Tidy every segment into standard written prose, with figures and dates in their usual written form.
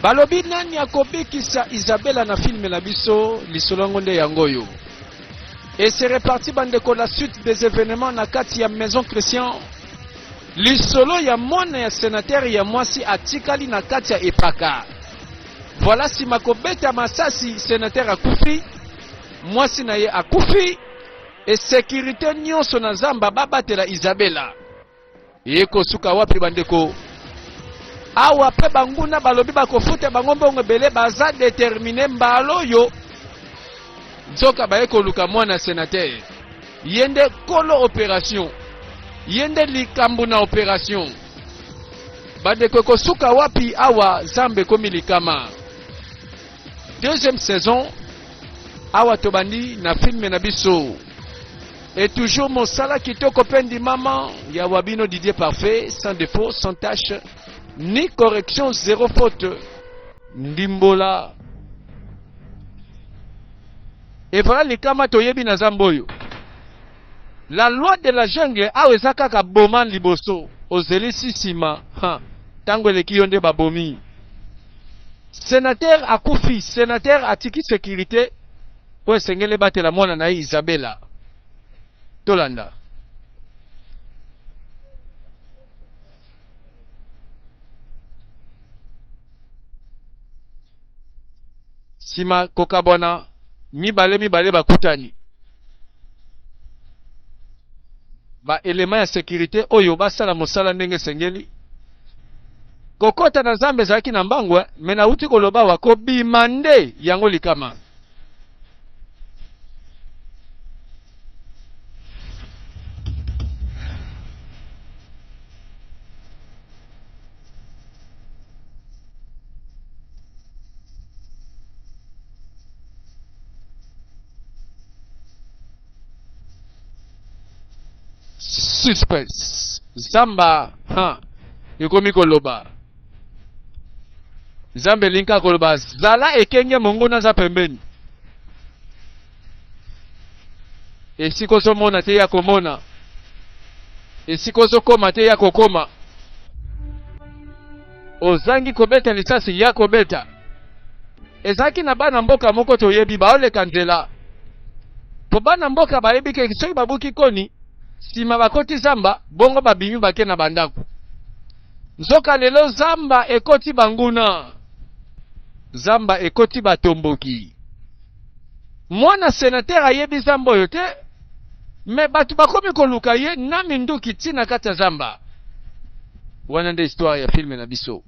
Balobi nani akobikisa Isabella na film na biso, lisolo yango nde yango oyo. Et c'est reparti bandeko, la suite des événements na kati ya Maison Christian. Lisolo ya mwana ya senateur ya mwasi atikali na kati ya epaka. Voilà sima kobeta masasi senateur akufi, mwasi na ye akufi, et sécurité nyonso na zamba babatela Isabella. Ekosuka wapi bandeko? Awa pe banguna balobi bakofuta bango mbongo ebele, baza determine mbala oyo. Nzoka baye koluka mwana senateur, ye nde kolo operation, ye nde likambo na operation. Bandeko ekosuka wapi awa? Zamba ekomi likama. Deuxième saison awa tobandi na film na biso et toujours mosala kitoko pe ndimama ya wabino Didier Parfait sans défaut sans tache ni correction zéro faute ndimbola et voilà likama toyebi na zamba oyo la loi de la jungle awa eza kaka boma liboso ozelisi nsima ntango eleki yo nde babomi Senateur akufi, senateur atiki securite oyo esengeli ebatela mwana na ye Isabella. Tolanda. Sima kokabwana mibale mibale bakutani. Ba elements ya securite oyo basala mosala ndenge esengeli. Kokota na zamba ezalaki na mbangu eh, mais nauti koloba awa kobima nde yango likama. Suspense. Zamba ha ekomi koloba. Nzambe elingi kaka koloba zala ekenge monguna aza pembeni. Esika ozomona te ya komona. Esika ozokoma te ya kokoma. Ozangi kobeta lisasi ya kobeta. Ezalaki na bana mboka moko toyebi baoleka nzela. Po bana mboka bayebi ke soki babuki koni, sima bakoti zamba, bongo babimi bake na bandako. Nzoka lelo zamba ekoti banguna. Zamba ekoti batomboki. Mwana senateur ayebi zamba oyo te, mais bato bakomi koluka ye na minduki ti na kati ya zamba. Wana nde histoire ya film na biso.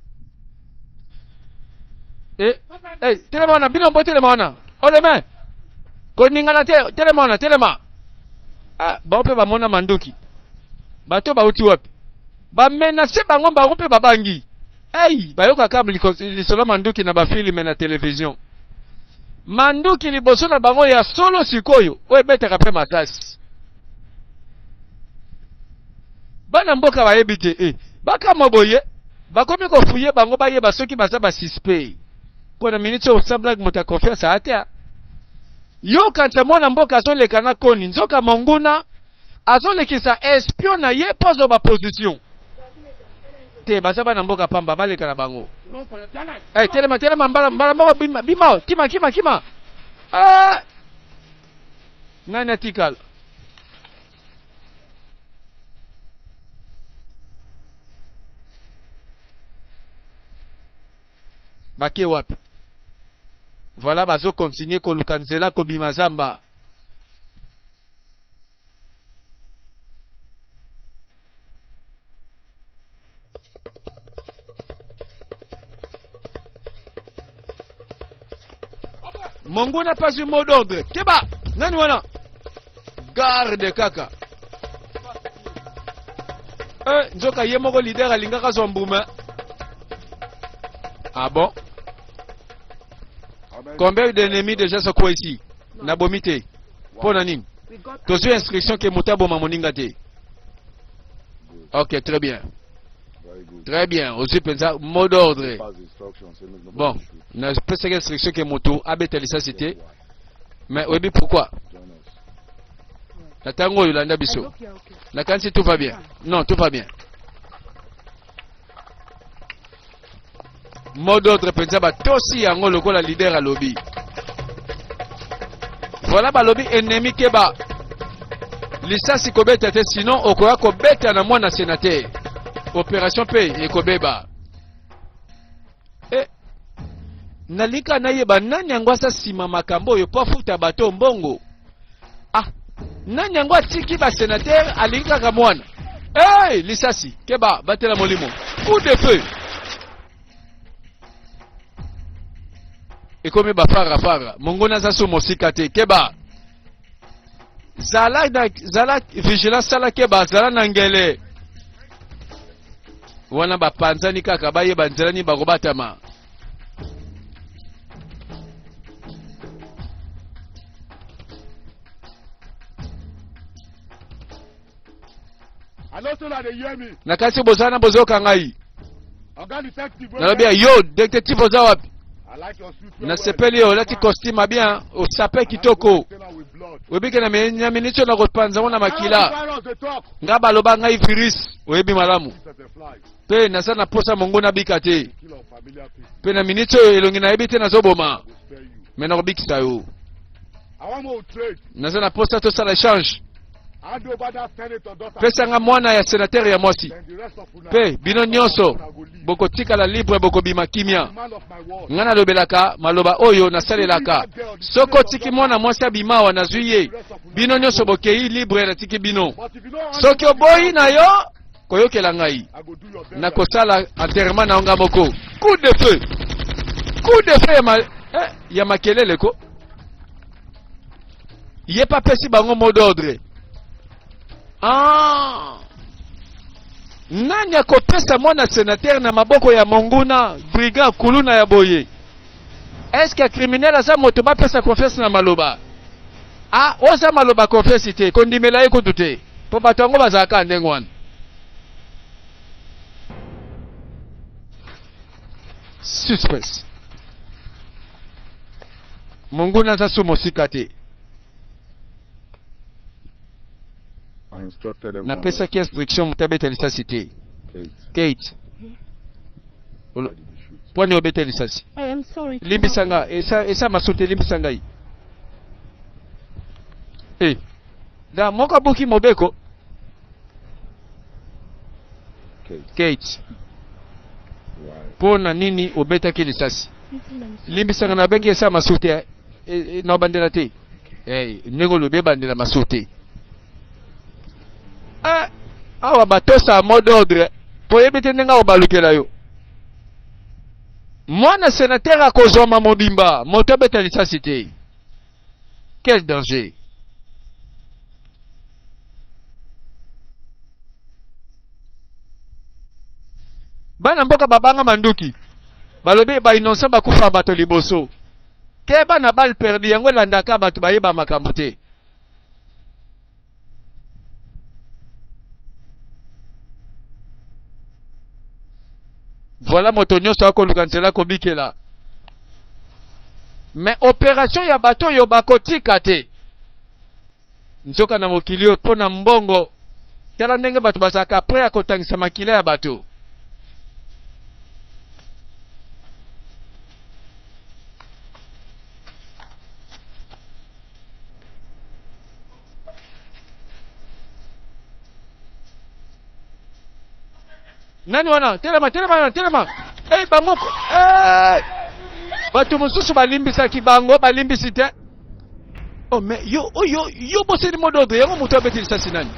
Eh, eh, telema wana, bino botelema wana. Oleme. Koningana te, telema wana, telema. Ah, bango mpe bamona manduki. Bato bauti wapi? Bamenase bango, bango mpe babangi. Hey, bayokaka lisolo manduki na bafilime na televizio. Manduki liboso na bango ya solo sikoyo, oyo ebetaka mpe masasi. Bana mboka bayebi te eh. Bakamwa boye, bakomi kofuye bango bayeba soki baza ba suspect. Mpo na minute oyo sans blague moto ya confiance aya te. Yo okanisa mwana mboka azoleka na koni, nzoka monguna azolekisa espion na ye mpo azwa ba position. Te, baza bana mboka pamba, baleka na bango. Eh, telema telema mbala mbala moko bima bima kima kima kima. Ah! Nani atikala? Bake wapi? Voilà bazo continuer koluka nzela kobima zamba. Monguna pasi mot d'ordre. Keba! Nani wana? Garde kaka. Eh, nzoka ye moko leader alingaka azwa mbuma. Ah bon? Combien d'ennemis déjà se quoi ici? Nabomi te. Mpo na nini? Tozwi instruction ke moto aboma moninga te. Ok, très bien. Très bien, ozwi mpenza mot d'ordre. Bon, napesaki instruction ke moto abeta lisasi te. Mais oyebi pourquoi? Na ntango oyo landa biso. Nakanisi tout va bien. Non, tout va bien. Mot d'ordre mpenza batosi yango lokola leader alobi. Voilà balobi ennemi keba. Lisasi kobeta te sinon okoya kobeta na mwana senateur. Operation mpe ekobeba. Eh, nalinga nayeba nani yango aza nsima makambo oyo mpo afuta bato mbongo. Ah, nani yango atiki ba senateur alingi kaka mwana. Hey, lisasi keba batela molimo. Coup de feu. Ekomi ba fara fara. Mongona aza so mosika te. Keba. Zala na zala vigilant sala keba zala na ngele. Wana bapanzani kaka bayeba nzela nini bakobatama. Na kasi boza na bozoyoka ngai. Nalobi ya yo detective oza wapi? Nasepeli yo olati costume bien, osape kitoko. Oyebi ke na miniti oyo nakopanza ngo na makila. Nga baloba ngai virus, oyebi malamu. Pe naza na posa mongo nabika te. Pe na miniti oyo elongi nayebi te nazoboma. Me nakobikisa yo. Naza na posa tosala echange. Pesa nga mwana ya senateur ya mwasi. Pe bino nyonso bokotikala libre, bokobima kimia. Nga nalobelaka maloba oyo nasalelaka. Soki otiki mwana mwasi abima awa nazwi ye, bino nyonso bokei libre, natiki bino. Soki oboyi na yo koyokela ngai, nakosala enterrement na yo nga moko. Coup de feu, coup de feu ya, ma, eh, ya makelele ko. Ye pe apesi bango mot d'ordre. Ah! Nani akopesa mwana senateur na maboko ya monguna brigand kuluna ya boye? Est-ce que criminel aza moto bapesa confiance na maloba? Ah, oza maloba confiance te, kondimela ye kutu te. Po bato yango bazalaka ndenge wana. Suspense. Monguna aza so mosika te. Napesaki instruction moto abeta lisasi te. Kate. Mpo nini obeta lisasi? Limbisa nga, esa esa maso te, limbisa ngai. Eh. Da moko abuki mobeko. Kate. Mpo na nini obetaki lisasi? Limbisa nga, nabengi esa maso te. Eh, eh, na bandela te. Eh, ndenge olobi ebandela maso te. Eh, awa batosa mot d'ordre po oyebi te ndenge akobalukela yo. Mwana senateur akozwama mobimba, moto abeta lisasi te. Quel danger! Bana mboka babanga manduki, balobi ba innocent bakufa bato liboso. Keba na balle perdue yango elandaka bato bayeba makambo te. Voilà moto nyonso akoluka nzela kobikela. Mais operation ya bato oyo bakotika te. Nzoka na mokili oyo mpo na mbongo, tala ndenge bato bazalaka prêt ya kotangisa makila ya bato. Nani wana? Telema, telema, telema. Hey, bango hey! Bato mosusu balimbisaki bango, balimbisi te. Oh, mais yo oyo oh, yo boseli mot d'ordre yango moto abeti lisasi nani?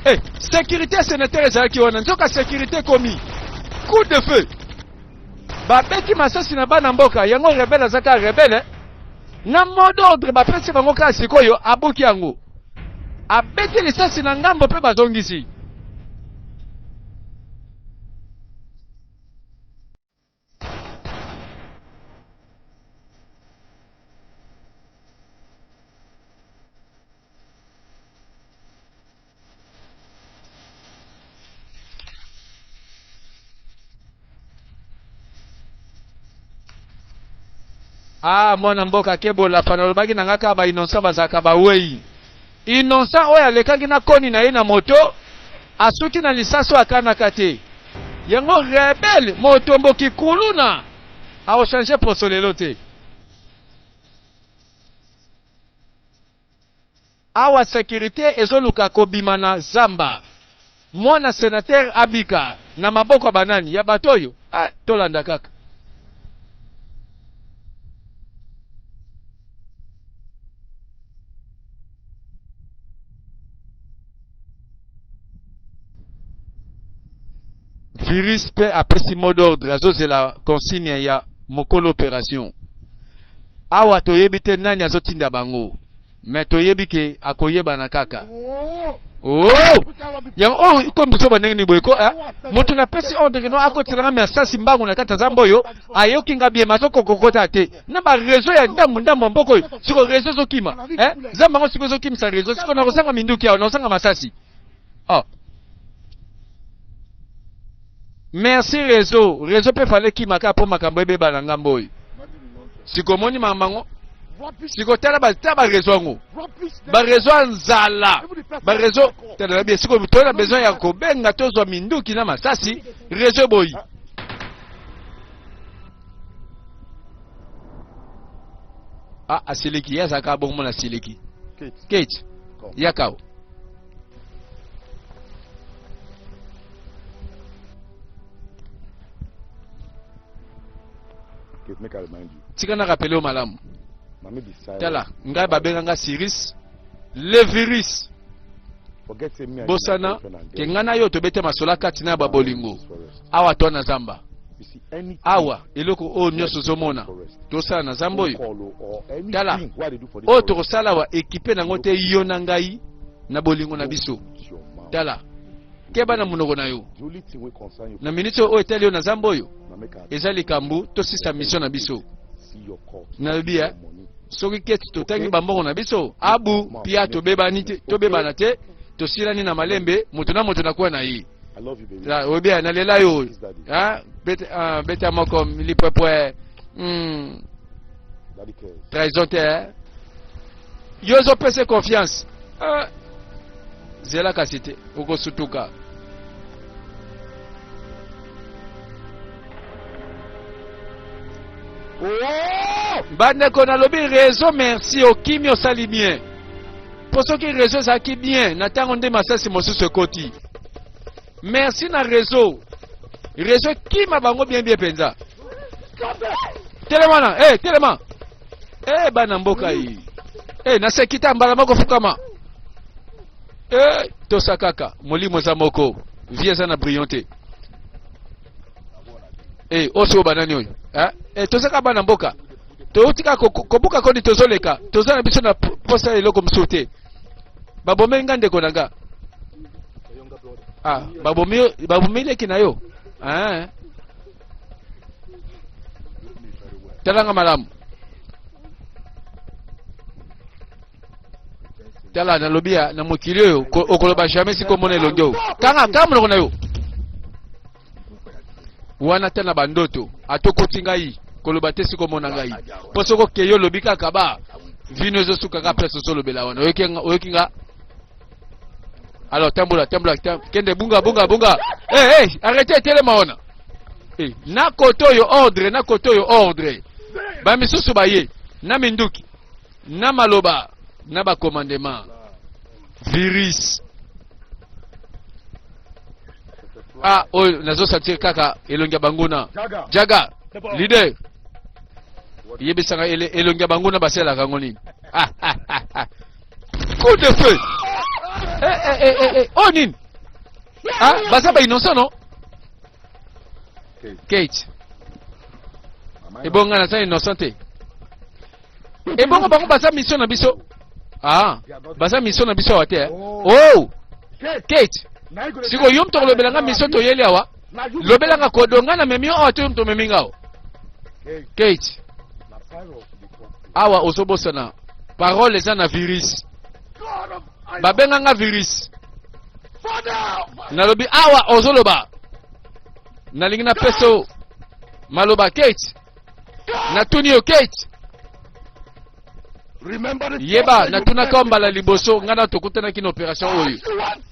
Eh, sécurité ya sénateur ezalaki wana, nzoka sécurité ekomi coup de feu. Babeti masasi na bana mboka yango, rebelle aza kaka rebelle na mot d'ordre bapesi bango kaka sikoyo, abuki yango, abeti lisasi na ngambo mpe bazongisi. Ah, mwana mboka kebola fana alobaki na nga kaka ba innocent bazalaka ba wei. Innocent oyo alekaki na koni na ye na moto asuki na lisasi oyo akanaka te. Yango rebelle motomboki kuluna. Akochange poso lelo te. Awa securite ezoluka kobima na zamba. Mwana senateur abika na maboko ya banani? Ya bato oyo? Ah, tolanda kaka. Virus pe apesi mot d'ordre, azozela consigne ya mokolo operation. Awa toyebi te nani azotinda bango, mais toyebi ke akoyebana kaka. Oh! Yango oyo oh, komi biso bandenge nini boye ko eh? Moto napesi ordre ke no akotela nga masasi mbangu na kati ya zamba oyo, ayoki nga bien, mais azokokokota te na ba réseau ya ndambo ndambo ya mboka oyo. Siko réseau ezokima eh? Zamba yango siko ezokimisa réseau, siko nakozanga minduki awa, nakozanga masasi. Oh. Merci réseau. Réseau pe fallait kima kaka po makambo ebeba na ngambo oyo. Siko omoni makambo yango? Siko tala ba tala ba réseau yango. Ba réseau ya nzala. Ba réseau tala bien siko to na besoin ya kobenga tozwa minduki na masasi réseau boyi. Ah asiliki ye azalaka bongo mona asiliki. Kate yaka o. Tika na rappeler yo malamu. Tala, ngai babenga nga Cyrus le virus. Bosana ke ngai na yo tobete masolo kati na ba bolingo. Awa to na zamba. Awa eloko oyo nyonso ozomona tosala na zamba oyo. Tala, oyo tokosala awa ekipe nango te yo na ngai na bolingo na biso. Tala, keba na monoko na yo. Na miniti oyo etali yo na zamba oyo eza likambo tosisa mission na biso. Nalobi eh, soki keti totangi bambongo na biso abu pia tobebani te, tobebana te, tosilani na malembe, moto na moto nakuwa na ye. Oyebi eh, nalela yo ah, beta, ah, beta moko lipwepwe mm. Trahison te eh? Yo ozopesa confiance ah. Zela kasi te okosutuka. Oh! Bandeko nalobi réseau merci okimi osali bien mpo soki réseau ezalaki bien na ntango nde masasi mosusu ekoti merci na réseau réseau kima bango bien bien mpenza telema na eh telema eh bana mboka yi eh naseki ta mbala moko fukama eh tosa kaka molimo eza moko vie eza na brillant te eh oso banani oyo eh, eh toza kaka bana mboka touti kaka kobuka koni tozoleka toza na biso na posa ya eloko mosusu te babomeli nga ndeko na nga ah babomi babomi leki na yo ah talanga malamu tala nalobi ya na mokili oyo okoloba jamais siko omona elongi oyo kanga kanga monoko na yo wana ata na bandoto ata okoti ngai koloba te siko omona ngai mpo soki okei olobi kaka ba vino ezosuka kaka place ozolobela wana oyoki nga alors tambola tambola kende bunga bunga bunga hey, eh, hey, eh, arrete telema wana hey, eh, na kote oyo ordre na kote oyo ordre bamisusu baye na minduki na maloba na bacommandement virus ah oyo nazosentir kaka elongi ya banguna jaga leader yebisanga elongi ya banguna basalelaka yango nini ah, ah, ah, ah. coup de feu eh, eh, eh, eh, eh. oyo nini ah, baza ba innocent non Kate ebonga naza innocent te ebongo bango baza mission na biso ah baza mission na biso awa te eh? oh, oh. Kate sikoyo yo moto okolobela nga mission toyeli awa lobela nga kodo nga na memi yo awa te yo moto omemi nga awa Kate awa ozobosana parole eza na virus babenga nga virus nalobi awa ozoloba nalingi napesa yo maloba Kate natuni yo Kate yeba natunaka yo mbala liboso ngai na tokutanaki na operation oyo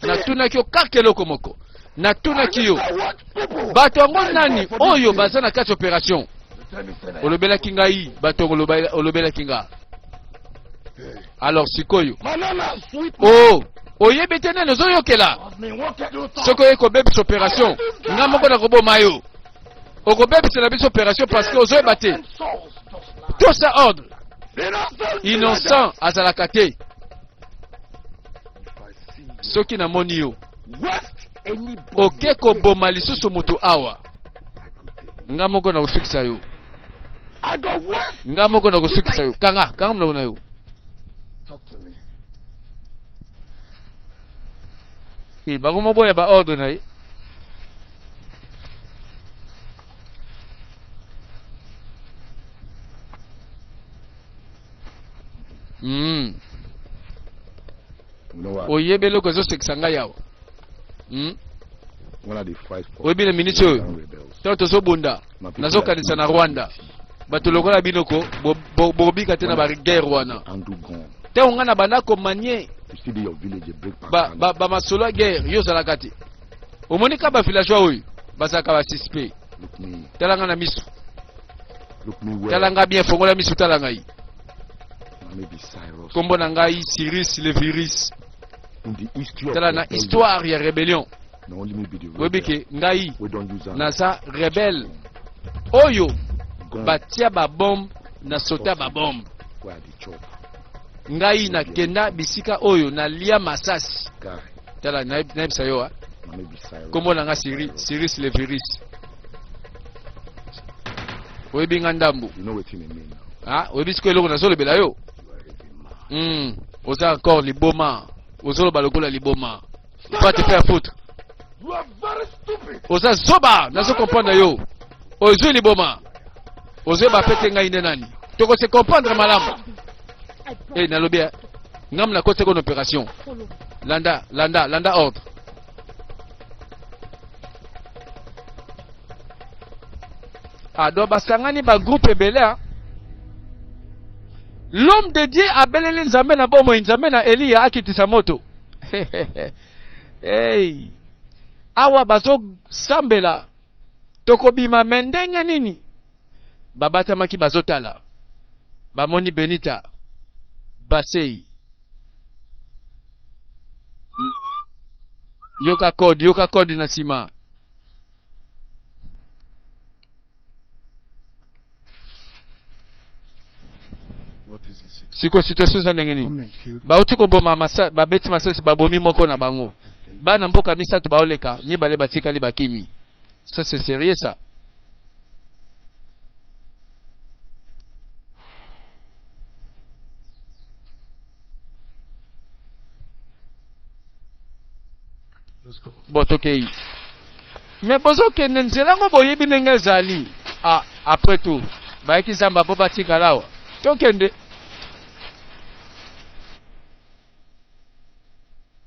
natunaki yo kaka eloko moko natunaki yo bato yango nani oyo baza na kati operation. Olobelaki ngai bato, olobelaki nga. Alors sikoyo oh, oyebi te nani ozoyokela. Soki oye kobebisa opération, nga moko nakoboma yo. Okobebisela biso opération parce que ozoyeba te. Tosa ordre, innocent azalaka te. Soki namoni yo oke koboma lisusu moto awa, nga moko nakosukisa yo, nga moko nakosukisa yo. Kanga, kanga monoko na yo. E bango moboya ba ordre na ye. Oyebi eloko ezosekisa ngai awa? Oyebi, na miniti oyo, ntango tozobunda, nazokanisa na Rwanda, bato lokola bino ko bobika te na baguerre wana. Ntango ngai na banda komanie bamasolo ya guerre, yo ozalaka te. Omoni ka bavillageois oyo bazalaka basuspect. Tala ngai na miso, tala ngai bien, fongola miso, tala ngai. Nkombo na ngai Cyrus le virus. Tala, na histoire ya rébellion, oyebi ke ngai naza rebelle oyo batia babombe na sota babombe. Ngai nakenda bisika oyo nalia masasi. Tala, nayebisa yo, nkombo na nga Cyrus le virus. Oyebi nga ndambu. Oyebi sikoyo eloko nazolobela yo. Oza encore liboma, ozoloba lokola liboma. Va te faire foutre, oza zoba. Nazo comprendre yo, ozwi liboma, ozoyeba pe te ngai nde nani. Tokose comprendre malamu. E nalobi ngambu nakoti kona opération. Landa, landa, landa ordre. Ah, donc basangani bagroupe ebele. Ah, l'homme de Dieu abeleli Nzambe na bomoi, Nzambe na Eliya akitisa moto. Hey. Awa bazosambela, tokobima me ndenge nini? Babatamaki, bazotala, bamoni Benita basei. Yoka code, yoka code na nsima. Sikoyo situation eza ndenge nini? Bauti koboma, babeti masasi, babomi moko na bango. Bana mboka misato baoleka, mibale batikali, bakimi. Ça, c'est sérieux, ça. Bon, tokei, me bozokende nzela yango boyebi ndenge ezali. Ah, après tout bayaki zamba mpo batikala awa. Tokende.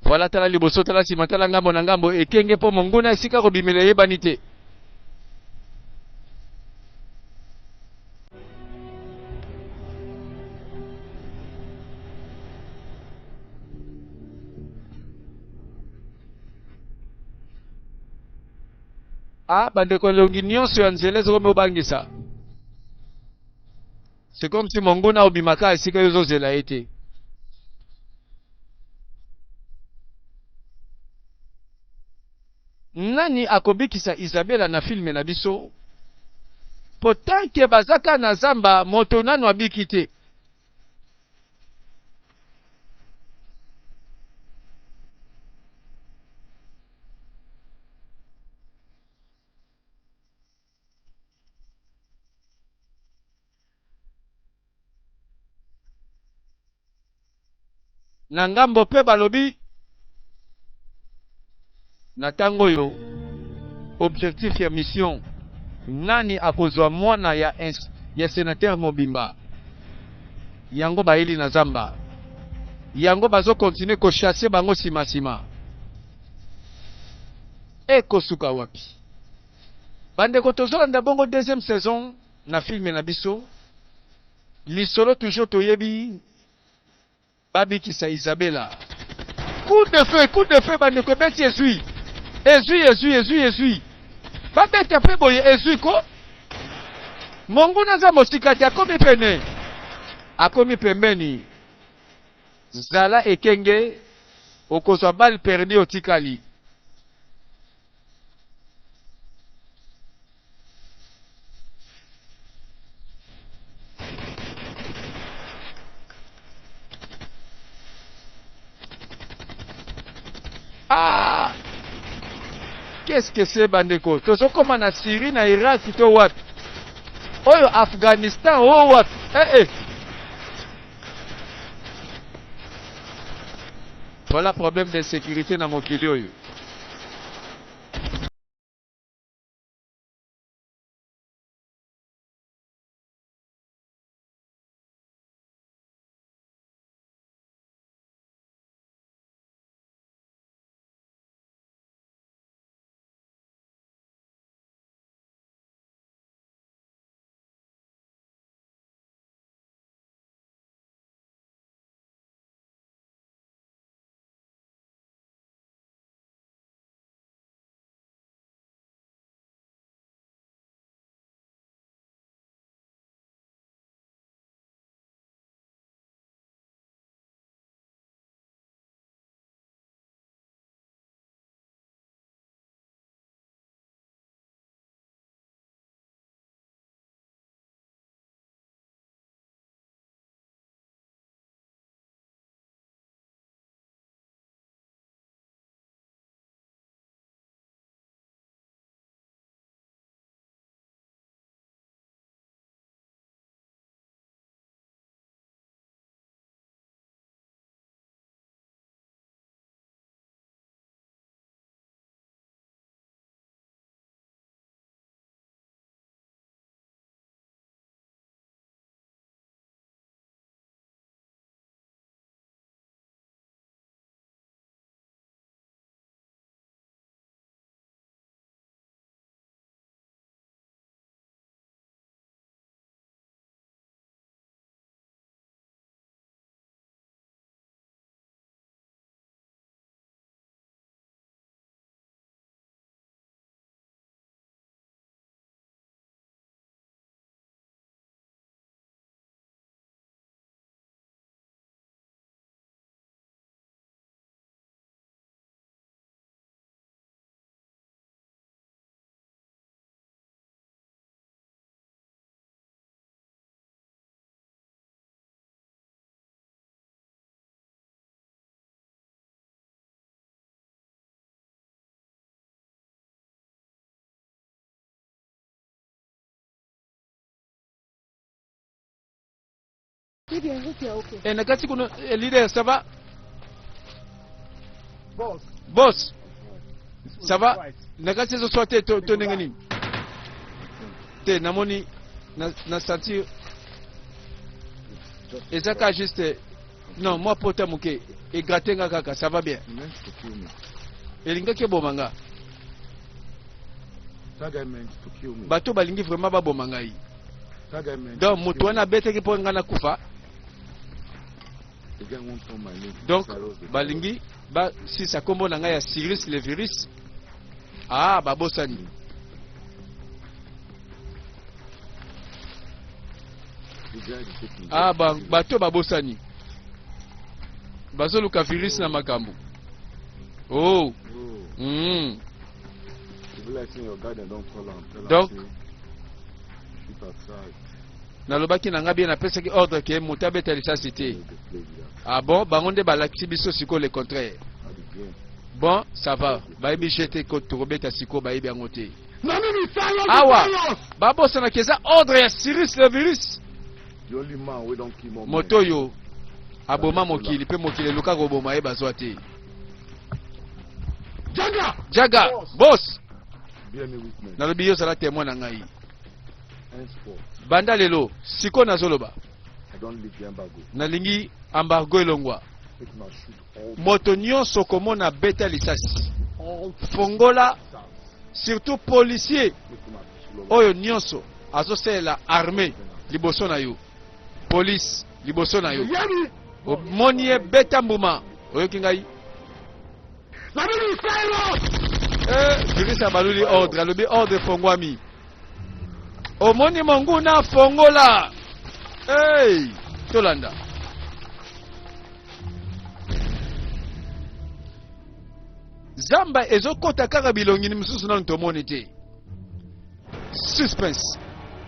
Voilà, tala liboso, tala nsima, tala ngambo na ngambo, ekenge mpo monguna esika kobimela eyebani te. Ah, bandeko, elongi nyonso ya nzela ezokomi obangisa. C'est comme si monguna obimaka esika yo ozozela ye te. Nani akobikisa Isabela na filme na biso? Po tant que bazaka na zamba, moto nanu abiki te. Na ngambo mpe balobi na ntango oyo, objectif ya mission, nani akozwa mwana ya sénateur mobimba? Yango bayeli na zamba yango, bazokontinue kochasser bango nsima-nsima. Ekosuka wapi, bandeko? Tozolanda bongo deuxième saison na filme na biso. Lisolo toujours, toyebi, babikisa Isabela. Coup de feu, coup de feu, bandeko, ebeti, ezwi, ezwi, ezwi, ezwi, ezwi. Babeta mpe boye, ezwi ko. Monguna aza mosika te, akomi pene, akomi pembeni. Zala ekenge, okozwa balle perdue otikali. Ah! Qu'est-ce que c'est bandeko? Tozokoma na Syrie, na Irak to wapi? Oyo Afghanistan o wapi? Eh eh. Voilà problème d'insécurité na mokili oyo. Eh, na kati kuna eh, leader ça va? Boss. Boss. Ça va? Na kati ezo soit te to, to ndenge nini? Te namoni na, na sentir eza ka juste non mwa pota moke egrate nga kaka ça va bien. Elingaki eboma nga. Bato balingi vraiment baboma ngai. Donc moto wana abetaki mpo ngai nakufa. Donc balingi basisa nkombo na ngai ya Cyrus le virus. Ah, babosani. Ah, ba, bato babosani. Bazoluka virus na makambo. Oh. Donc nalobaki na ngai bien napesaki ordre ke moto abeta lisasi te. Ah bon, bango nde balakisi biso sikoyo le contraire. Bon, ça va. Bayebi jete ko tokobeta sikoyo bayebi yango te. Awa babosanaki eza ordre ya Cyrus le virus. Moto oyo aboma mokili mpe mokili eluka koboma ye bazwa te. Jaga boss, nalobi yo ozala témoin na ngai banda lelo sikoyo nazoloba nalingi embargo elongwa moto nyonso komona beta lisasi fongola surtout policier oyo nyonso azosalela armée liboso na yo police liboso na yo omoni ye beta mbuma oyoki ngai eh, virus abaluli ordre alobi ordre efongwami. Omoni monguna fongola. Hey, tolanda. Zamba ezokota kaka bilongi misusu nanu tomoni te. Suspense.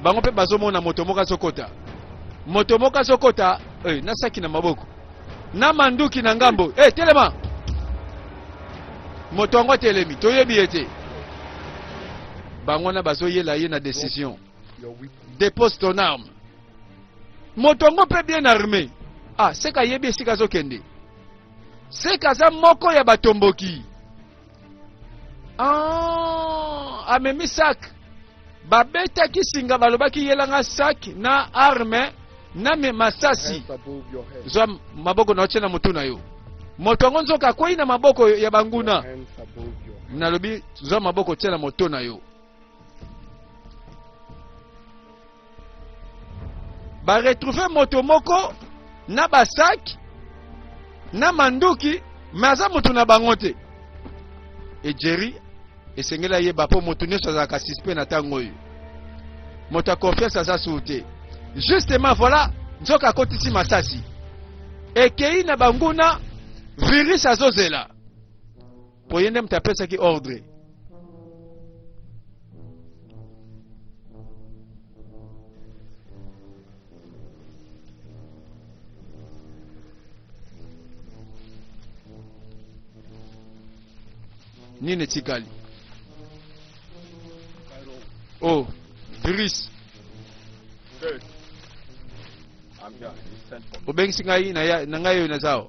Bango mpe bazomona moto moko azokota. Moto moko azokota, hey, na saki na maboko. Na manduki na ngambo. Hey, telema. Moto yango atelemi, toyebi ye te. Bango wana bazoyela ye na decision. Depose ton arme. Moto yango mpe bien armé. Ah, seka ayebi esika azokende. Seka aza moko ya batomboki. Ah, amemi sac. Babetaki singa balobaki yelanga sac na arme na masasi. Zwa maboko na otie na motu na yo. Moto yango nzoka akwei na maboko ya banguna. Nalobi zwa maboko tia na moto na yo. Ba retrouver moto moko na ba sac na manduki mais aza moto na bango te. Et Jerry esengeli ayeba mpo moto nyonso azalaka suspect na ntango oyo. Moto ya confiance aza suu te. Justement voilà nzoka akotisi masasi ekei na banguna, virus azozela mpo ye nde moto apesaki ordre. Nini etikali? Oh, virus. Obengisi ngai na ngai oyo naza awa.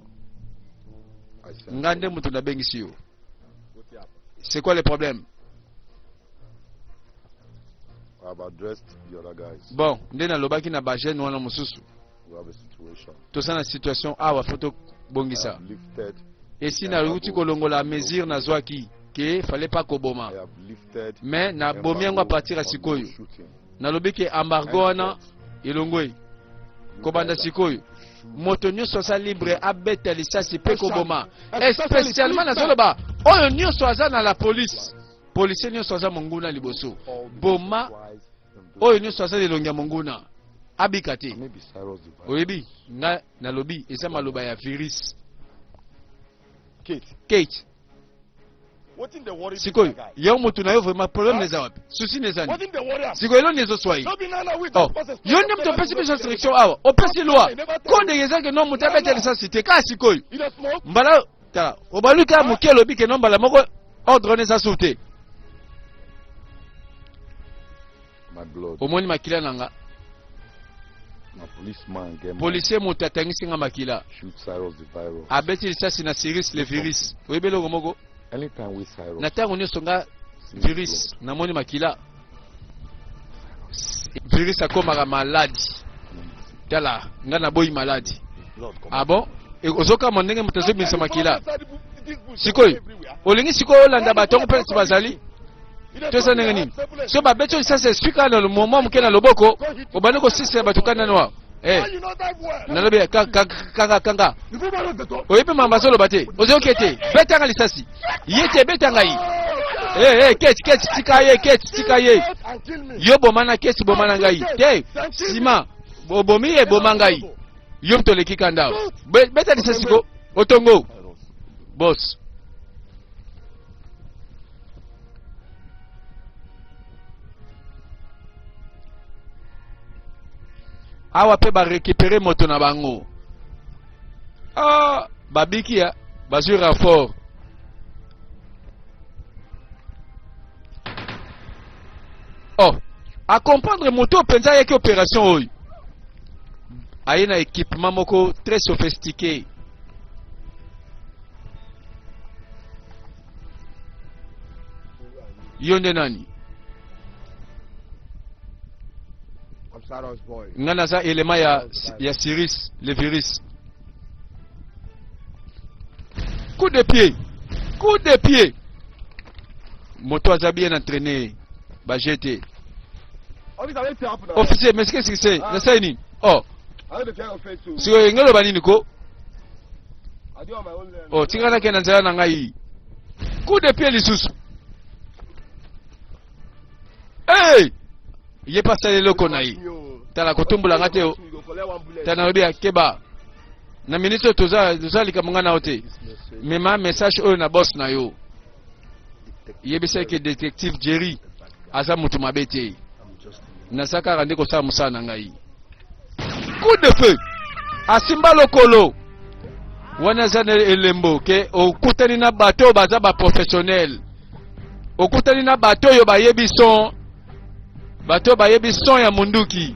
Ngai nde moto nabengisi yo. C'est quoi le problème? Bon, nde nalobaki na ba jeune wana mosusu. Toza na situation awa faut tobongisa. Esi nauti kolongola mesure nazwaki ke fallait pas koboma. Mais nabomi yango à partir ya sikoyo. Nalobi ke embargo wana elongwe. Kobanda sikoyo moto nyonso aza libre abeta lisasi mpe koboma. Especialement nazoloba oyo nyonso aza na la police. Policier nyonso aza monguna liboso. Boma oyo nyonso aza na elongi ya monguna abika te. Oyebi nga nalobi eza maloba ya virus. Kate. Sikoyo yo motu na yo vraiment problème eza wapi? Souci na eza nini? Sikoyo eloni ezoswa ye. Oh, yo nde moto opesi biso instruction awa, opesi loi. Konde eza ke non moto abeta lisasi te kaka sikoyo. Mbala tala, obaluki kaka moke olobi ke non mbala moko ordre wana eza sur te. Omoni makila na nga. Policier moto atangisi nga makila. Abeti lisasi na Cyrus le virus. Oyebi eloko moko? Na ntango nyonso nga virus namoni makila. Virus akomaka maladi. Tala, nga naboyi maladi. Ah bon? Ozokamwa ndenge moto azobimisa makila. Sikoyo, olingi sikoyo olanda bato yango mpe bazali? Toza ndenge nini? So babeti oyo lisasi eswi kaka na mwa moke na loboko, obandi kosisela bato kanda noa. Eh, nalobi kanga kanga. Oyebi mama azoloba te, ozoyoki te, betanga lisasi. Ye te beta ngai. Eh, eh, keti keti tika ye, keti tika ye. Yo boma na keti boma na ngai. Te, sima obomi ye boma ngai. Yo moto oleki kanda. Beta lisasi ko, otongo. Boss. Awa pe ba récupérer moto na bango. Ah, babiki ya bazwi renfort. Oh, a comprendre moto oyo mpenza ayaki opération oyo. Aye na équipement moko très sophistiqué. Yo nde nani? Nga naza élément ya, ya Cyrus, le virus. Coup de pied. Coup de pied. Moto aza bien entraîné. Ba jeté. Officier, mais qu'est-ce que c'est? Nasali nini? Oh. Sikoyo ngelo nini ko? Oh, tika nakende na nzela na ngai. Coup de pied lisusu. Hey! Ye mpe asali eloko na ye. Tala, kotombola nga te o. Tala, nalobi ya keba na minute oyo toza toza likambo nga na yo te. Mema message oyo na boss na yo, yebisa ke detective Jerry aza moto mabe te, naza kaka nde kosala mosala na ngai. Coup de feu, asimba lokolo wana, eza na elembo ke okutani na bato oyo baza baprofessionnel, okutani na bato oyo bayebi son, bato oyo bayebi son ya munduki,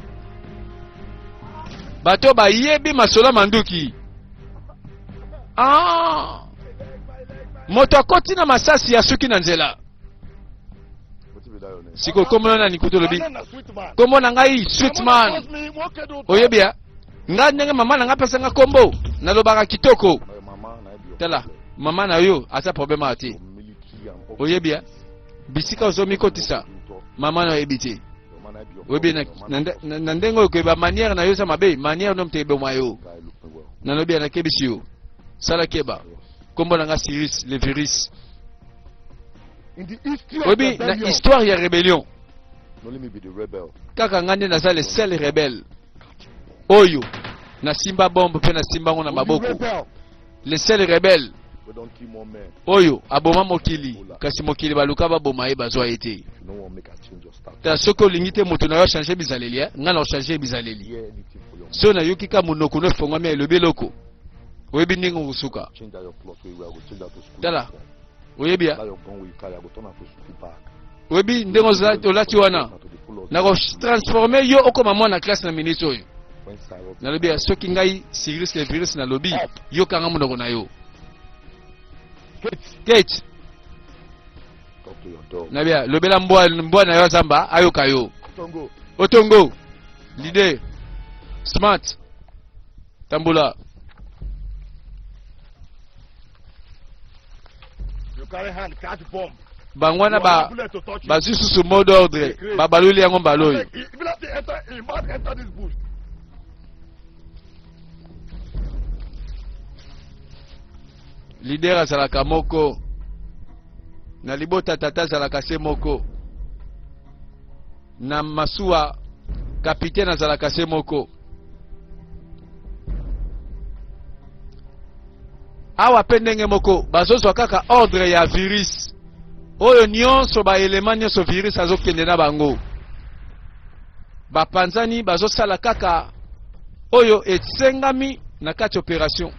bato oyo bayebi masolo ya manduki. Ah! Moto akoti na masasi ya suki na nzela. Sikoyo kombo na nani? Kutu olobi kombo na ngai Sweetman. Oyebi ya ngai ndenge mama na ngai apesa nga kombo, nalobaka kitoko. Tala, mama na yo aza problème awa te. Oyebi ya bisika ozomikotisa, mama na oyebi te. Oyebi na ndenge oyo koyeba manière na yo eza mabe, manière no moto eboma yo. Nalobi ya nakebisi yo, sala keba. Kombo na nga Cyrus le virus. Oyebi na histoire ya rébellion, kaka nga nde naza le seul rebelle oyo nasimba bombe mpe nasimba yango na maboko, le seul rebelle oyo aboma mokili, kasi mokili baluka baboma ye, bazwa ye te. Ta, soki olingi te moto na yo achange bizaleli, eh? Ngai na ochange bizaleli. So nayoki ka monoko no efongwami, elobi eloko, oyebi ndenge okosuka. Tala, oyebi ya oyebi ndenge olati wana, nakotransforme yo okoma mwana classe na minute oyo. Nalobi ya soki ngai Cyrus le virus nalobi, yokanga monoko na yo. Kate, nabia lobela mbwa, mbwa na yo azamba ayoka yo. Otongo leader smart tambola. Bango wana bazwi susu mot d'ordre, babaloli yango mbala oyo. Leader azalaka moko na libota, tata azalaka se moko na masuwa, kapitene azalaka se moko. Awa mpe ndenge moko, bazozwa kaka ordre ya virus oyo nyonso, baelema nyonso virus azokende na bango, bapanzani, bazosala kaka oyo esengami na kati opération.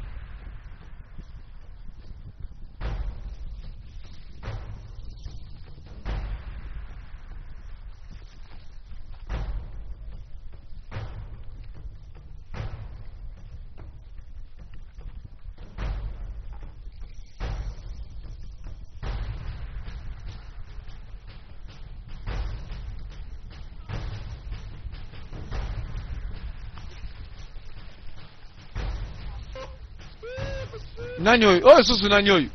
Nani oyo? Oyo susu nani oyo?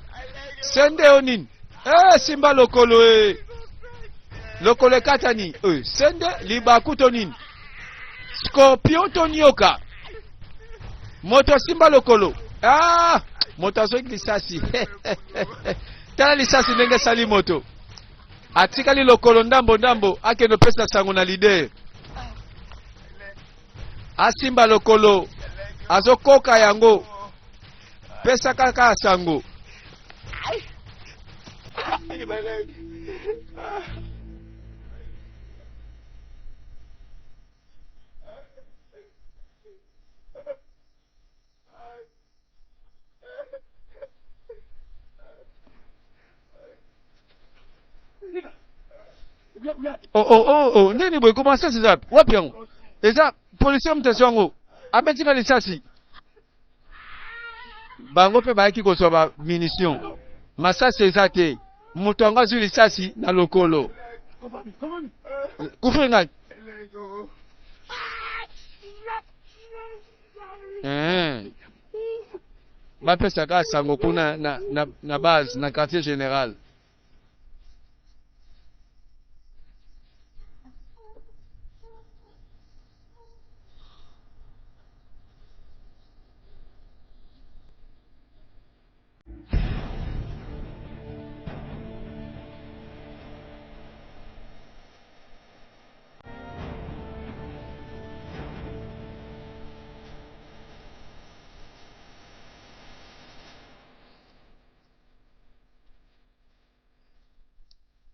Sende oyo nini? Eh, simba lokolo e, lokolo ekatani. Eh, sende libaku to nini? Scorpion to nioka? Moto asimba lokolo. Ah, moto azwaki lisasi. Tala lisasi ndenge esali moto, atikali lokolo ndambo ndambo. Akende opesa sango na leader. Asimba lokolo, azokoka yango, pesa kaka sango. Oh, oh, oh, oh, ndeni boye koma masasi eza wapi? Yango eza policier moto azwi yango, abetinga lisasi. Bango mpe bayaki kozwa ba munition, masasi eza te. Moto yango azwi lisasi na lokolo. Kufri ngai. Eh. Bapesa kaka sango kuna na base, na quartier général.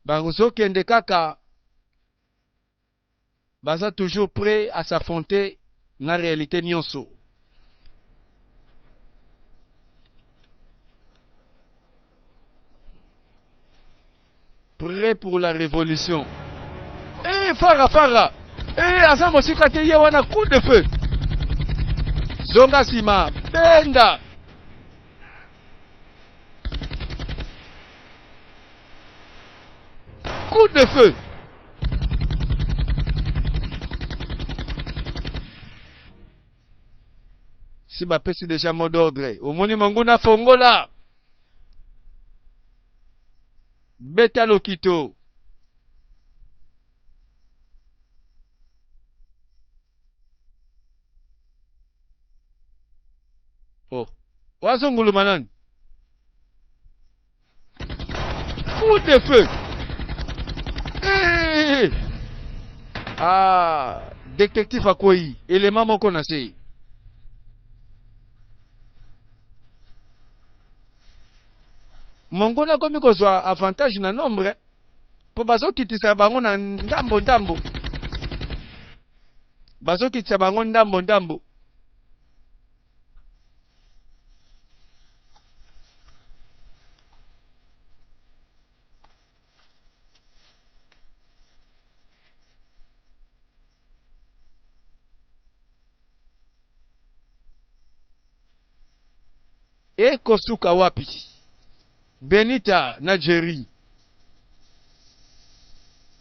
Bazokende kaka, baza toujours prêt à s'affronter na réalité nyonso. Prêt pour la révolution. Eh, fara fara. Eh, aza mosika te ye wana coup de feu. Zonga sima, benda. Coup de feu. Si bapesi déjà mot d'ordre, omoni monguna fongola. Beta lokito. Oh. Wazonguluma nani? Coup de feu. Hey! Ah, detective akwei, elema moko na se. Monguna akomi kozwa avantage na nombre mpo bazokitisa bango na ndambo ndambo, bazokitisa bango ndambo ndambo. Eko suka wapi? Benita na Jerry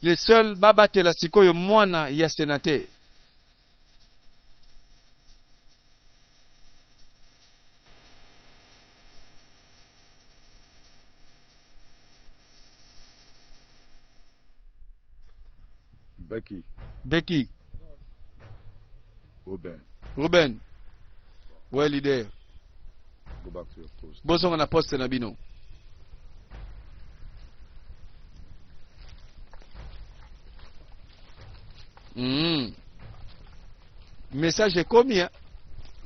les seuls babatela sikoyo mwana ya senateur. Becky. Becky. Ruben. Ruben. Ouais leader. Go back to your post. Bozonga na poste na bino. Mm. Message ekomi hein?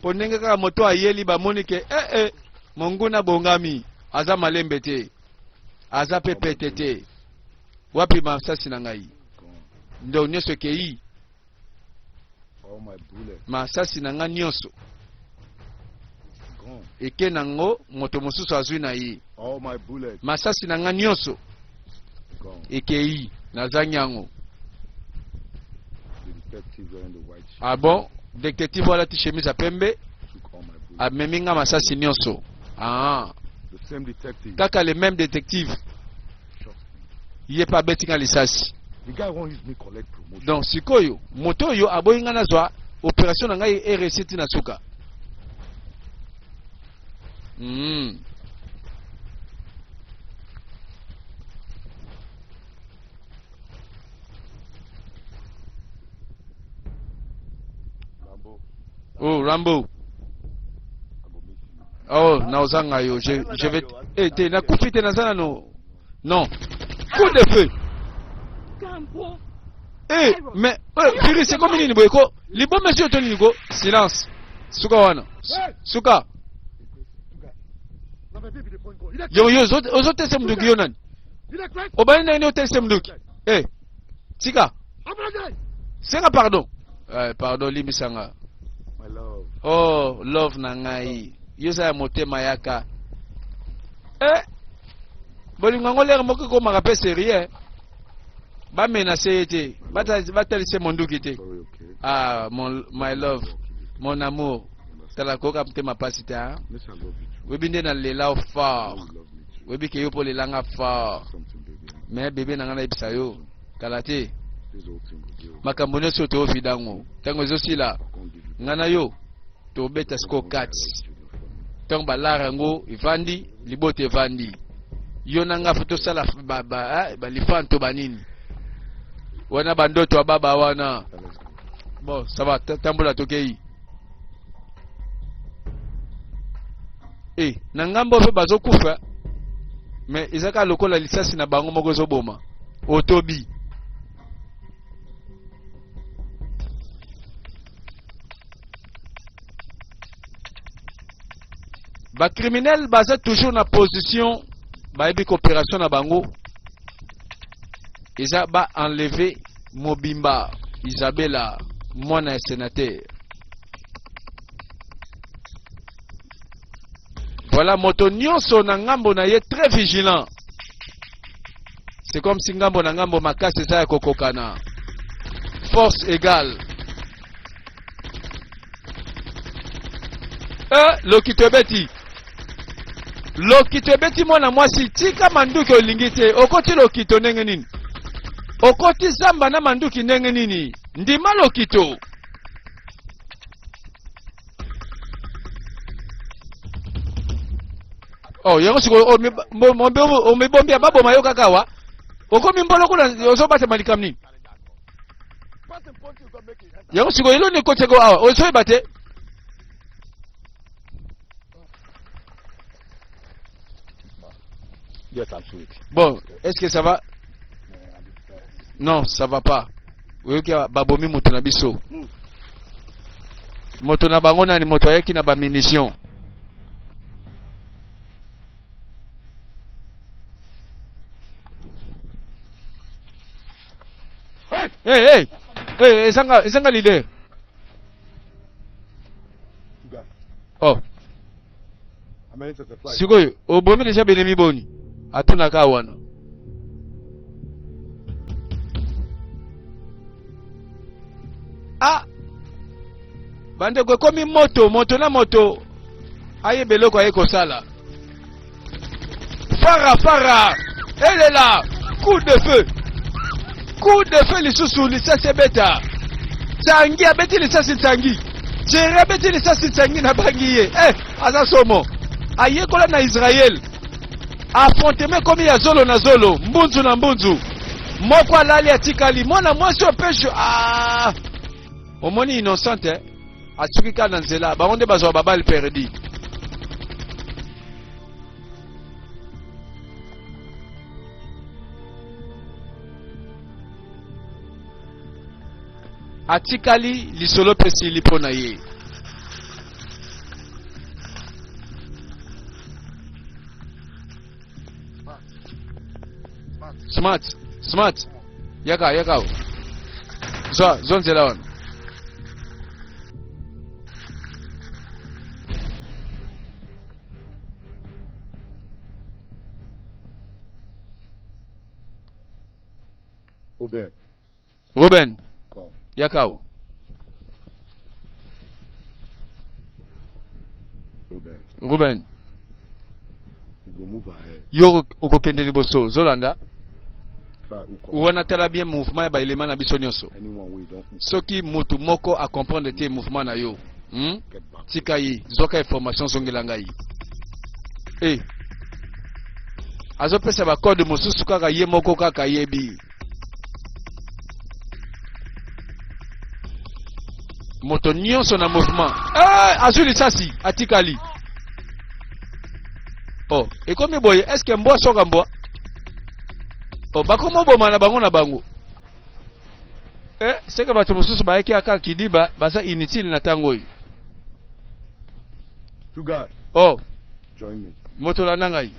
Po ndenge kaka moto ayeli bamoni ke eh eh monguna bongami aza malembe te aza pe pete te wapi masasi na ngai ndo nyonso ekei masasi na ngai nyonso eke nango moto mosusu azwi na ye masasi na ngai nyonso ekei nazangi yango ah bon detective alati chemise ya pembe amemi nga masasi nyonso ah. Kaka le même detective ye mpe abeti nga lisasi donc sikoyo moto oyo aboyi nga nazwa operation na ngai eresi ti na suka mm. Oh, Rambo. Oh, naozanga yo. Je, je vais. Eh, te, nakufi te, naza nano. Non. Coup de feu. Eh, mais, eh, virus ekomi nini boye ko? Liboma esi oto nini ko? Silence. Suka wana. Suka. Yo, yo, ozotese munduki yo nani? Obani nani otese munduki? Eh, tika. Senga pardon. Eh, pardon, limbisa nga. Oh, love na ngai. Yo za ya motema yaka. Eh, bolingo yango lere moko ekomaka mpe serie bamenase ye te batalise monduki te ah mon, my love mon amour tala koyoka motema mpasi te oyebi nde nalela fort oyebi ke yo mpo olelanga fort mais bebe na ngai nayebisa yo kala te makambo nyonso oyo toovida yango ntango ezosila ngai na yo tobeta sikoyo kati ntango balara yango evandi libota evandi yo na ngai fo tosala balifanto ba, banini wana bandoto ya baba wana bon ça va tambola tokei e na ngambo mpe bazokufa me eza kaka lokola lisasi na bango moko ezoboma otobi Ba criminels baza toujours na position bayebi coopération na bango. Eza ba enlever mobimba Isabella mwana ya senateur. Voilà moto nyonso na ngambo na ye très vigilant. C'est comme si ngambo na ngambo makasi eza ya kokokana. Force égale. Eh, lokito ebeti. Lokito ebeti mwana mwasi, tika manduki olingi te. Okoti lokito ndenge nini? Okoti zamba na manduki ndenge nini? Ndima lokito. Oh, yango sikoyo omibombi baboma yo kaka awa. Okomi mbolo kuna ozobatama likambo nini? Yango sikoyo eloni ekoti yango awa ozoyeba te. Yes, I'm sweet. Bon, est-ce que ça va? Non, ça va pas. Oyoki babomi moto na biso. Moto na bango nani? Moto ayaki na ba munitions. Hey, hey, hey, ezanga, ezanga leader. Oh. Sikoyo, obomi deja benemi boni? Atunaka wana. Ah! Bandeko ekomi moto, moto na moto ayeba eloko aye kosala. Fara fara, elela, coup de feu. Coup de feu lisusu lisasi ebeta. Tangi abeti lisasi Tangi. Jerry abeti lisasi Tangi na bangi ye. Eh, aza somo. Ayekola na Israël. Affrontement ekomi ya zolo na zolo, mbunzu na mbunzu. Moko alali atikali, mwana mwasi oyo pesho ah! Omoni innocente eh? Asuki kaka na nzela, bango nde bazwa babale perdu. Atikali lisolo mpe esili mpo na ye. Smart, smart. Yaka, yaka. Zwa, zwa nzela wana. Ruben. Ruben. Yaka awa. Ruben. Ruben. You go move ahead. Yo okokende liboso, zolanda. Try who come. Wana tala bien mouvement ya ba éléments na biso nyonso. Anyone we don't Soki mutu moko a comprendre te mouvement na yo, get back. Tika ye, zwaka information zongela ngai. Eh. Azopesa ba code mosusu kaka ye moko kaka yebi. Moto nyonso na mouvement. Eh, azwi lisasi, atikali. Oh, ekomi boye, est-ce que mbwa soka mbwa? Oh, bakomi oboma na bango na bango. Eh, seke bato mosusu bayaki aka kidiba, baza inutile na tango oyo. Two guys. Oh. Join me. Moto landa ngai.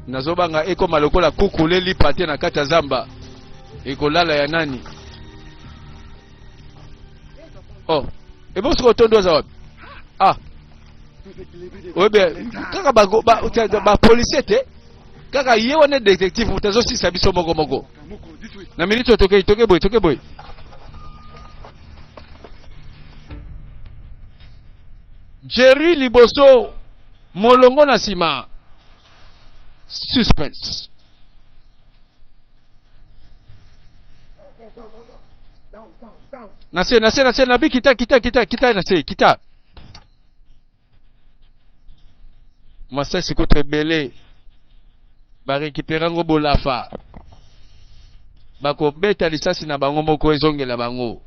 Nazobanga ekoma lokola kuku lipa te na kati ya zamba. Ekolala ya nani? Oh, ebo sikoyo tondo aza wapi? Ah. Oyebi kaka ba policier te. Kaka ye wana detective moto azosisa biso moko moko. Na minute oyo tokei, tokei boye, tokei boye. Jerry liboso, molongo na nsima. Suspense. Na se, na se, na se, na bi kita, kita, kita, kita na se, kita. Masasi kutu ebele barekipere yango bolafa bakobeta lisasi na bango moko ezongela bango.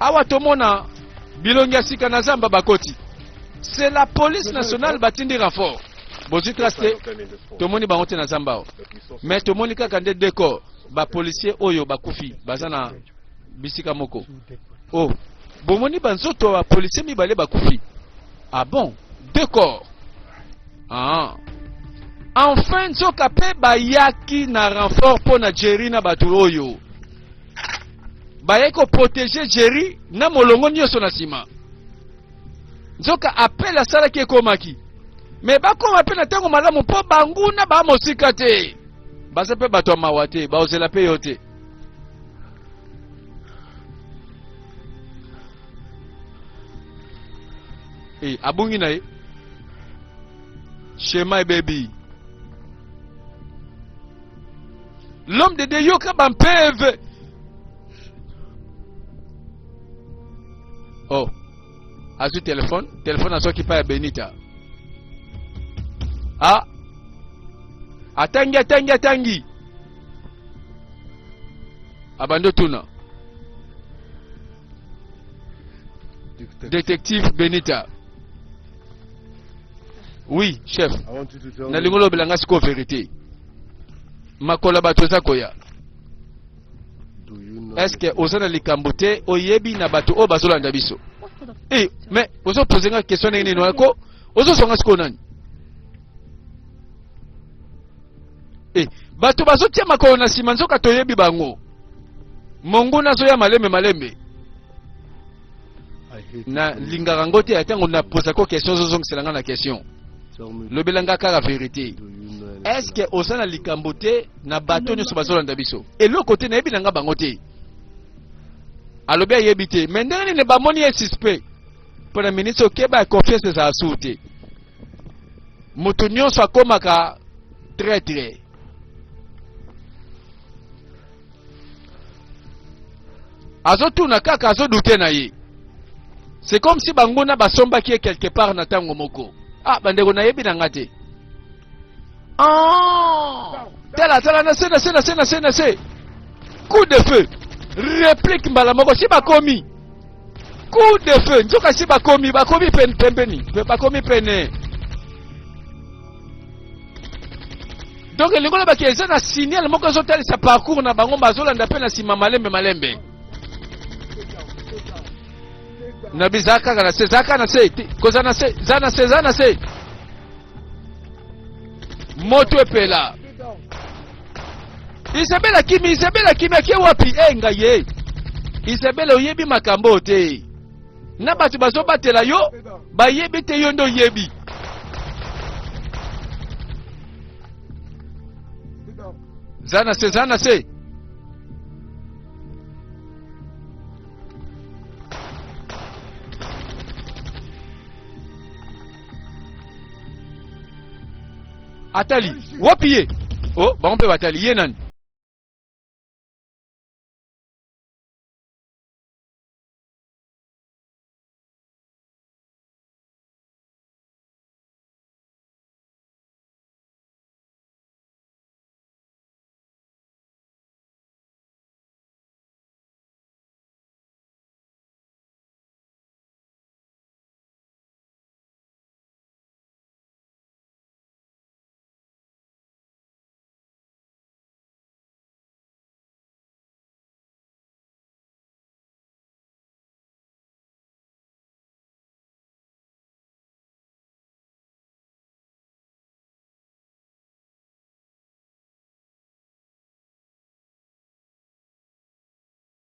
Awa tomona bilongi ya sika na zamba bakoti. C'est la police nationale batindi renfort. Bozwi trace te, tomoni bango te na zamba awa. Mais tomoni kaka nde deux corps, ba policiers oyo bakufi baza na bisika moko. Oh, bomoni ba nzoto ya ba policiers mibale bakufi. Ah bon, deux corps. Ah. Enfin nzoka pe bayaki na renfort mpo na Jerry na bato oyo. Bayaki ko protéger Jerry na molongo nyonso na nsima. Nzoka appel asalaki ekomaki. Me bakoma mpe na ntango malamu mpo banguna ba mosika te. Baza mpe bato ya mawa te, baozela mpe yo te. Eh, abungi na ye. Shema ebebi. L'homme de Dieu yoka bampeve. Oh. Azwi telefone, telefone azwaki pa ya Benita. Ah. Atangi atangi atangi. Abandi otuna. Détective Benita. Oui, chef. Nalingi olobela nga sikoyo verité. Makolo ya bato eza koya. Est-ce que oza na likambo te oyebi na bato oyo bazolanda biso? Eh, mais ozo poser nga question ndenge nini wana ko? Ozozwa nga sikoyo nani? Eh, bato bazotia makolo na nsima nzoka toyebi bango. Monguna azoya malembe malembe. Na lingaka ngo te ntango na posako question ozozongisela nga na question. Lobela nga kaka verite. Est-ce que oza na likambo te na bato nyonso bazolanda biso? Eloko te, nayebi na nga bango te. Alobi ayebi te, mais ndenge nini bamoni ye suspect? Mpo na minute okeba ya confiance ezala suu te. Moto nyonso akomaka traitre. Azotuna kaka, azodute na ye. C'est comme si banguna basombaki ye quelque part na ntango moko. Ah, bandeko nayebi na nga te. Ah, tala tala na se na se na se na se na se. Coup de feu. Réplique mbala moko si bakomi. Coup de feu. Nzoka si bakomi, bakomi pembeni, bakomi pene. Donc elingi olobaki eza na signal moko ezotalisa parcours na bango, bazolanda mpe na nsima malembe malembe. Na biza kaka na se, za kaka na se, koza na se, za na se, za na se. Moto epela. Isabelle akimi, Isabelle akimi, ake wapi? Eh ngai ye. Isabelle oyebi makambo te. Na bato bazobatela yo, bayebi te yo nde oyebi. Za na se, za na se. Atali, wapi ye? Oh, bango mpe batali ye nani?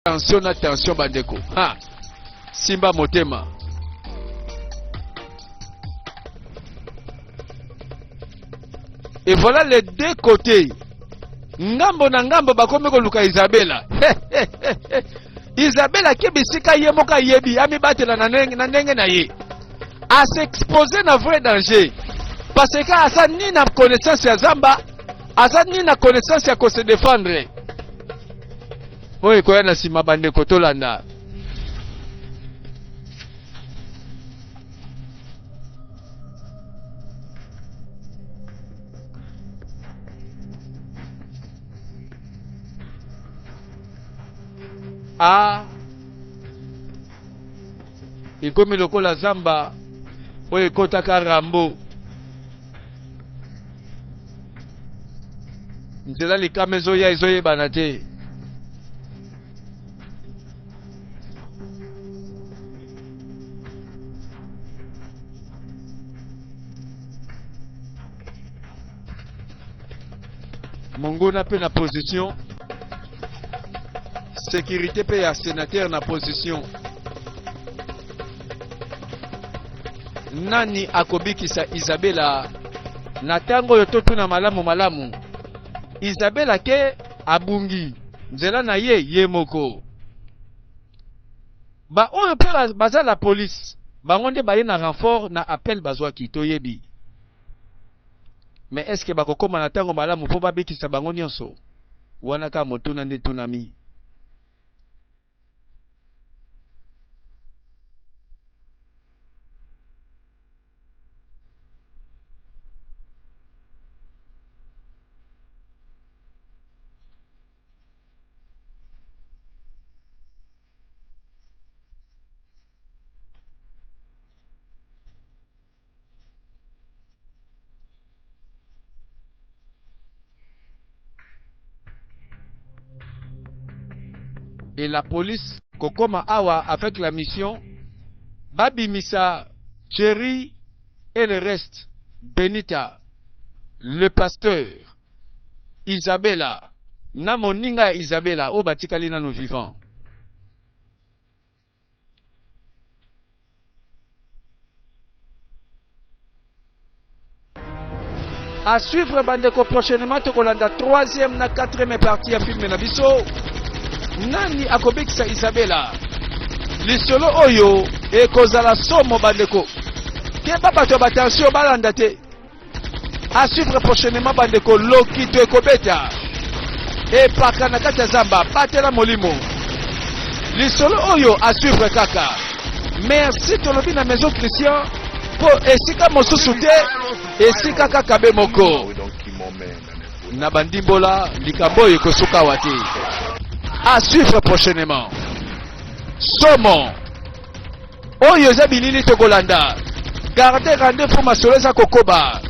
Tension na tension bandeko. Ha. Simba motema. Et voilà les deux côtés. Ngambo na ngambo bakomi koluka Isabella. Isabella ake bisika ye moko ayebi, amibatela na ndenge na ndenge na ye. A s'exposer na vrai danger. Parce que aza ni na connaissance ya zamba, aza ni na connaissance ya ko se défendre. Oyo ekoya na nsima bandeko tolanda. Ah. Ekomi lokola zamba oyo ekotaka Rambo. Nzela likama ezoya ezoyebana te. Monguna mpe na position, sécurité mpe ya sénateur na position. Nani akobikisa Isabela na ntango oyo? Totuna malamu malamu. Isabela ke abungi nzela na ye ye moko. Baoyo mpe baza la police, bango nde baye na renfort na appel bazwaki, toyebi. Mais est ce que bakokoma na ntango malamu mpo babikisa bango nyonso? Wana kaka motuna nde etunami. Et la police kokoma awa avec la mission babimisa Jerry et le reste, Benita, le pasteur, Isabella na moninga ya Isabella oyo batikali nano vivant. À suivre bandeko, prochainement tokolanda troisième na quatrième partie ya film na biso. Nani akobikisa Isabella? Lisolo oyo ekozala somo bandeko. Keba bato ya batension balanda te. À suivre prochainement bandeko, lokito ekobeta epaka na kati ya zamba, batela molimo. Lisolo oyo à suivre kaka. Merci tolobi na Maison Christian mpo esika mosusu te, esika kaka be moko. Na bandimbola likambo oyo ekosuka awa te. À suivre prochainement. Somo oyo eza bilili tokolanda. Garde rendez-vous, masolo eza kokoba.